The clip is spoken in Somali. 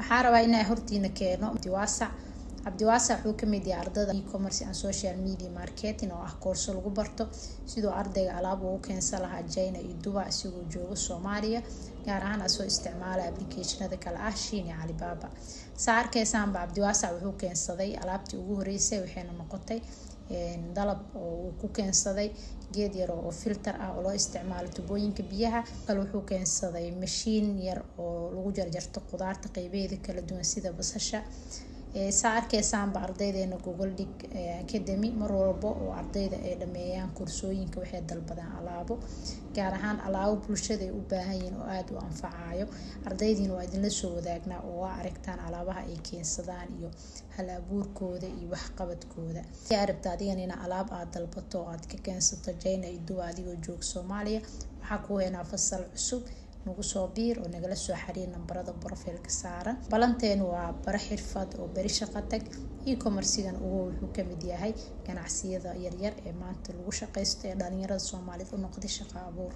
Waxaa rabaa inaa hortiina keeno Cabdiwaasac. Cabdiwaasac wuxuu kamid yahay ardada e-commerce and social media marketing, oo ah koorso lagu barto siduu ardayga alaab ugu keensan lahaa China iyo Dubai isigoo joogo Soomaaliya, gaar ahaan asoo isticmaala applicationada kale ah Shein iyo Alibaba. Saa arkeysaanba, Cabdiwaasac wuxuu keensaday alaabtii ugu horeysay, waxayna noqotay dalab oo uu ku keensaday geed yar oo filter ah oo loo isticmaalo tubooyinka biyaha. Kale wuxuu keensaday mashiin yar oo lagu jarjarto qudaarta qeybaheeda kala duwan sida basasha. Saa arkeysaanba, ardaydeena Gogoldhig Academy mar walba oo ardayda ay dhameeyaan koorsooyinka waxay dalbadaan alaabo, gaar ahaan alaabo bulshada ay u baahan yihiin oo aada u anfacayo. Ardaydiina waa idinla soo wadaagnaa oo waa aragtaan alaabaha ay keensadaan iyo hal abuurkooda iyo waxqabadkooda. Haddii rabta adigan ina alaab aad dalbato oo aad ka keensato China iyo Dubai adigoo jooga Soomaaliya, waxaa kuu heenaa fasal cusub. Nagu soo biir oo nagala soo xiriir nambarada profile-ka saaran. Balanteenu waa baro xirfad oo beri shaqo tag. E-commercigan ugu wuxuu kamid yahay ganacsiyada yaryar ee maanta lagu shaqaysto ee dhalinyarada Soomaalida u noqday shaqo abuur.